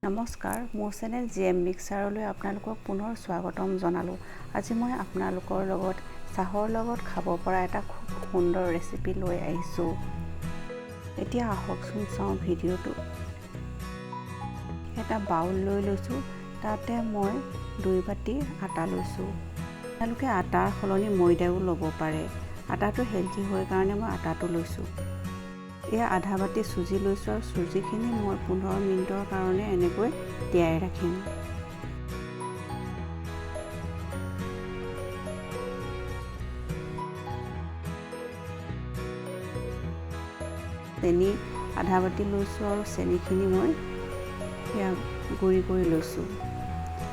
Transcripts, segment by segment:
নমস্কাৰ, মোৰ channel G M মিক্সাৰলৈ আপোনালোকক পুনৰ স্বাগতম জনালোঁ। আজি মই আপোনালোকৰ লগত চাহৰ লগত খাব পৰা এটা খুব সুন্দৰ ৰেচিপি লৈ আহিছোঁ। এতিয়া আহকচোন চাওঁ ভিডিঅ'টো। এটা বাউল লৈ লৈছোঁ, তাতে মই 2 বাতি আটা লৈছোঁ। আপোনালোকে আটাৰ সলনি ময়দাও ল'ব পাৰে। আটাটো হেল্থি হয় কাৰণে মই আটাটো লৈছোঁ। এয়া আধা বাতি চুজি লৈছোঁ আৰু চুজিখিনি মই 15 মিনিটৰ কাৰণে এনেকৈ তিয়াই ৰাখিম। চেনি আধা বাতি লৈছোঁ আৰু চেনিখিনি মই এয়া গুড়ি কৰি লৈছোঁ।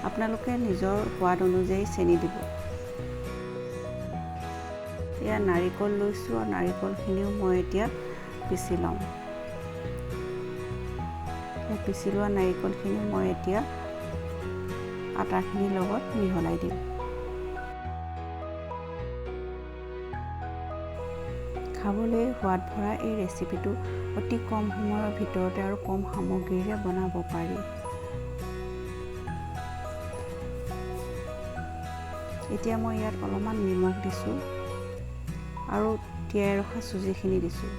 আপোনালোকে নিজৰ সোৱাদ অনুযায়ী চেনি দিব। এয়া নাৰিকল লৈছোঁ আৰু নাৰিকলখিনিও মই এতিয়া পিচি ল'ম। এই পিচি লোৱা নাৰিকলখিনি মই এতিয়া আটাখিনিৰ লগত মিহলাই দিম। খাবলৈ সোৱাদ ভৰা এই ৰেচিপিটো অতি কম সময়ৰ ভিতৰতে আৰু কম সামগ্ৰীৰে বনাব পাৰি। এতিয়া মই ইয়াত অলপমান নিমখ দিছোঁ আৰু তিয়াই ৰখা চুজিখিনি দিছোঁ।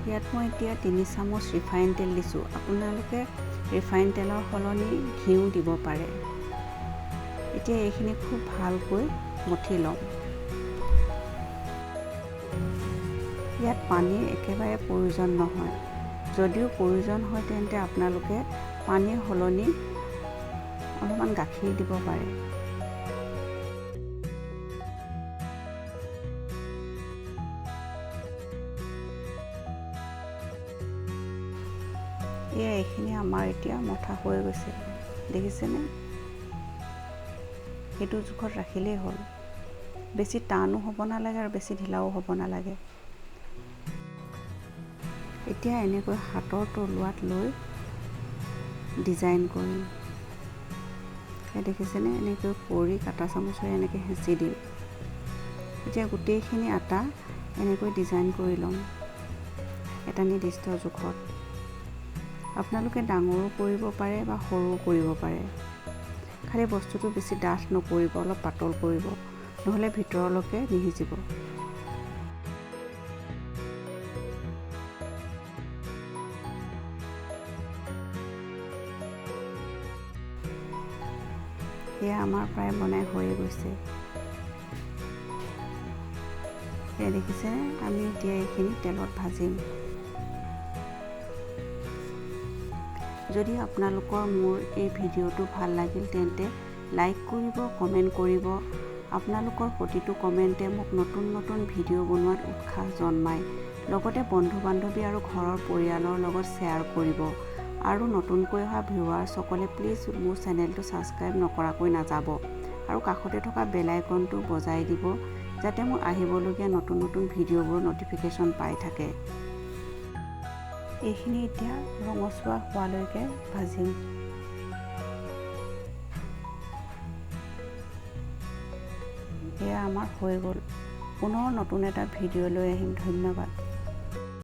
ইয়াত মই এতিয়া 3 চামুচ ৰিফাইন তেল দিছোঁ। আপোনালোকে ৰিফাইন তেলৰ সলনি ঘিউ দিব পাৰে। এতিয়া এইখিনি খুব ভালকৈ মঠি ল'ম। ইয়াত পানীৰ একেবাৰে প্ৰয়োজন নহয়। যদিও প্ৰয়োজন হয় তেন্তে আপোনালোকে পানীৰ সলনি অলপমান গাখীৰ দিব পাৰে। এয়া এইখিনি আমাৰ এতিয়া মঠা হৈ গৈছে, দেখিছেনে? সেইটো জোখত ৰাখিলেই হ'ল। বেছি টানো হ'ব নালাগে আৰু বেছি ঢিলাও হ'ব নালাগে। এতিয়া এনেকৈ হাতৰ তলুৱাত লৈ ডিজাইন কৰিম। এয়া দেখিছেনে? এনেকৈ কৰি কাটা চামুচেৰে এনেকৈ হেঁচি দিম। এতিয়া গোটেইখিনি আটা এনেকৈ ডিজাইন কৰি ল'ম এটা নিৰ্দিষ্ট জোখত। আপোনালোকে ডাঙৰো কৰিব পাৰে বা সৰুও কৰিব পাৰে। খালি বস্তুটো বেছি ডাঠ নকৰিব, অলপ পাতল কৰিব, নহ'লে ভিতৰলৈকে নিসিজিব। এয়া আমাৰ প্ৰায় বনাই হৈয়ে গৈছে। এয়া দেখিছে, আমি এতিয়া এইখিনি তেলত ভাজিম। যদি আপোনালোকৰ মোৰ এই ভিডিঅ'টো ভাল লাগিল তেন্তে লাইক কৰিব, কমেণ্ট কৰিব। আপোনালোকৰ প্ৰতিটো কমেণ্টে মোক নতুন নতুন ভিডিঅ' বনোৱাত উৎসাহ জন্মায়। লগতে বন্ধু-বান্ধৱী আৰু ঘৰৰ পৰিয়ালৰ লগত শ্বেয়াৰ কৰিব। আৰু নতুনকৈ অহা ভিউৱাৰ্ছসকলে প্লিজ মোৰ চেনেলটো ছাবস্ক্ৰাইব নকৰাকৈ নাযাব আৰু কাষতে থকা বেল আইকনটো বজাই দিব, যাতে মোৰ আহিবলগীয়া নতুন নতুন ভিডিঅ'বোৰ ন'টিফিকেশ্যন পাই থাকে। এইখিনি এতিয়া ৰঙচুৱা হোৱালৈকে ভাজিম। এয়া আমাৰ হৈ গ'ল। পুনৰ নতুন এটা ভিডিঅ' লৈ আহিম। ধন্যবাদ।